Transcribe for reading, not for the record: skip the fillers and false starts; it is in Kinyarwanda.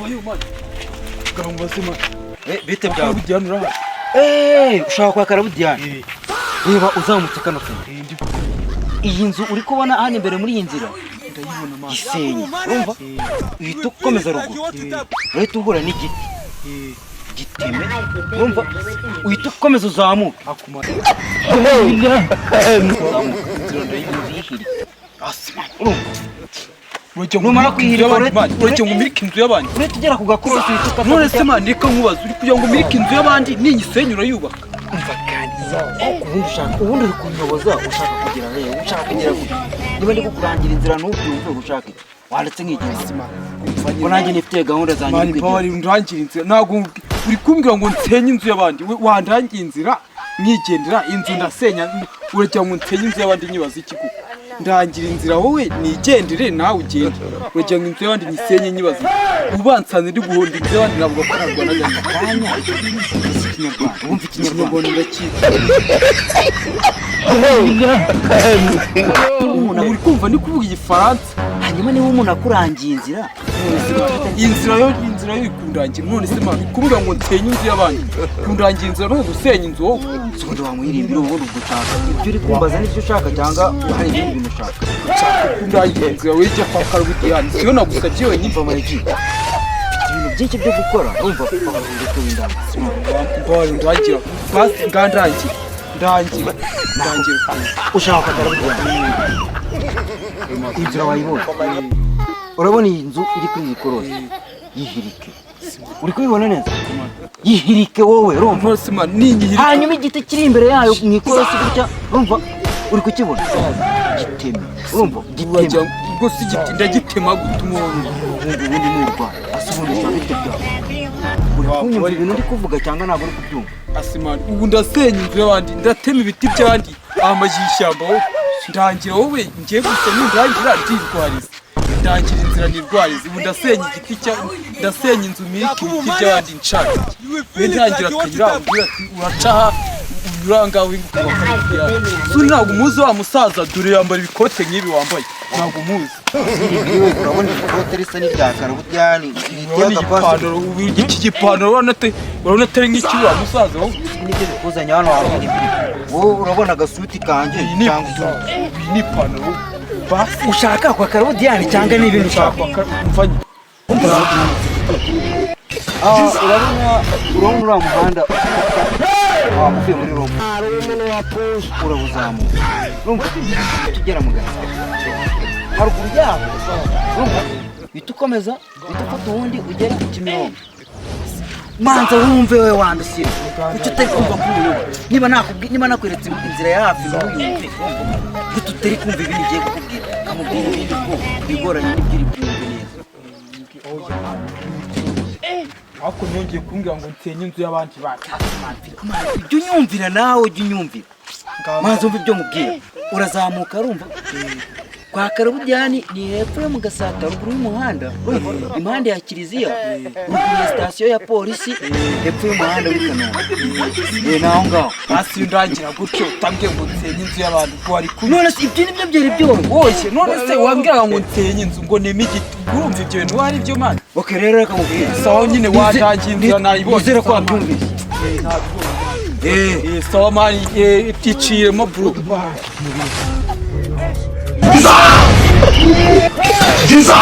Vayo man. Gamubaze man. Bite byawe? Karabudiyani urahari? Ushaka kwa Karabudiyani? Reba, uzamutse kano kantu. Ndi Iyi nzu uri kubona hano imbere muri iyi nzira, ndayibona man. Gisenyi, urumva, uhita ukomeza ruguru, urahita uhura n'igiti, giteme, urumva, uhita ukomeza uzamuke. Akuma. Uzamuke inzira, ndayibona, uyihirike. Asi man. Urumva? Uragira ngo Numara umirike inzu kuyihirika, y'abandi man. Uragira ngo umirike inzu y'abandi. Urahita ugera ku gakorosi, uhita ukata None se gutya. man, reka nkubaze, uri kugira ngo umirike inzu y'abandi, ninyisenye urayubaka? Umva kandi, ubundi ushaka, ubundi uri kunyoboza, ushaka kugera hehe? Ushaka kugera gute? Niba ndi kukurangira inzira ntubyumve, ushaka iki? Wanditse nk'igenzi ko nanjye nifitiye gahunda zanjye. Man, Uri kwigira. mbabari undangira inzira. Ntabwo uri kumbwira ngo nsenye inzu y'abandi. We wandangiye inzira nkigendera, inzu ndasenya. Uragira ngo nsenye inzu y'abandi nyibaza iki koko? Ndangira inzira wowe nigendere, nawe ugende. Uragira ngo inzu y'abandi nyisenye nyibaza iki? Ubansanze ndi guhonda inzu y'abandi, navuga ko narwanaga. Kanya ese Ikinyarwanda, wumva Ikinyarwanda? Ikinyarwanda ndakizi. Umuntu Uri kumva ndi kuvuga Igifaransa. Hanyuma niba umuntu akurangiye inzira, Inzira yo ikundangira. None se man, kumbwira ngo nsenye inzu y'abandi, kundangira inzira no gusenya inzu wowe? Si ubundi wamuhirimbira? Ubundi ubwo ushaka ibyo uri kumbaza n'ibyo ushaka, cyangwa hari ibindi bintu ushaka? Kundangira inzira wejya kwa Karabudiyani, siyo nagusabye wenyine. Umva mayigi, mfite ibintu byinshi byo gukora, urumva, ndetse w'indanga. Mbari ndangira basi, ngandangira, ndangira, ndangira. Ushaka kwa Karabudiyani, inzira wayibonye. Urabona iyi nzu iri kuri iyi korosi, yihirike. Uri kubibona neza? Yihirike wowe, urumva? None se man, ninyihirika? Hanyuma igiti kiri imbere yayo mu ikorosi gutya, urumva, uri kukibona? Giteme, urumva? Uragira Giteme. Ubwo si igiti ndagitema gute umuntu? Ubundi ni urwara ase. Ubundi ushaka ibyo byawe, uri kunyumva ibintu ndi kuvuga cyangwa ntabwo uri kubyumva? Asi man, ubu ndasenya inzu y'abandi, ndatema ibiti by'abandi, amaji y'ishyamba? Wowe ndangira, wowe ngiye gusa nindangira ndirwariza. Ndangira inzira nirwariza. Ubu ndasenya igiti cya, ndasenya inzu, mirike ibiti by'abandi, nshaka iki? We ndangira akayira, umbwira ati uraca aha, unyura ngaho, winguka. So ntabwo umuzi wa musaza? Dore yambara ibikote nk'ibi wambaye, ntabwo umuzi? Yewe, urabona ikote risa n'irya Karabudiyani? Urabona iyi pantaro, ubu iki gipantaro urabona atari nk'iki wa musaza wowe? Nibyo bikuzanye hano wabwira? Wowe urabona agasuti kanjye Iyi ni cyangwa utundi? Iyi ni ipantaro basi. Ushaka kwa Karabudiyani cyangwa ni ibintu ushaka? Mvanye. Urabona uriya muhanda uvuye muri Roma, urawuzamuka, urumva, tugera mu Gasabo haruguru yaho, urumva, uhita ukomeza, uhita ufata uwundi ugera ku Kimironko. Manza wumve we wandusira, kuki utari kumva ko umuyoba? Niba nakweretse inzira ya hafi ntuyumve, urumva, kuki utari kumva ibindi ngiye kukubwira? Kamubwira ibindi ko bigoranye n'ibyo uri bwumve neza. Ariko ntiyongeye kumbwira ngo nsenye inzu y'abandi bacu. Ujya unyumvira nawe, ujya unyumvira. Maze wumve ibyo mubwira. Urazamuka, urumva, kwa Karabudiyani ni hepfo yo mu Gasata, ruguru y'umuhanda, urumva, impande ya kiliziya, ruguru ya sitasiyo ya polisi, hepfo y'umuhanda w'i Kanombe. Ni aho ngaho. Hasi ndangira gutyo, utambwiye ngo nsenye inzu y'abantu, ko wari kubi. None se ibyo nibyo byari byoroshye? Woshye, none se wambwiraga ngo nsenye inzu, ngo neme igiti, urumva ibyo bintu wari byo man? Ok, rero reka mubwire. Sawa nyine, wandangiye inzira, nayibonye. Nizere ko Sawa, man. wabyumvise. Sawa man, iciyemo bro. Jesus!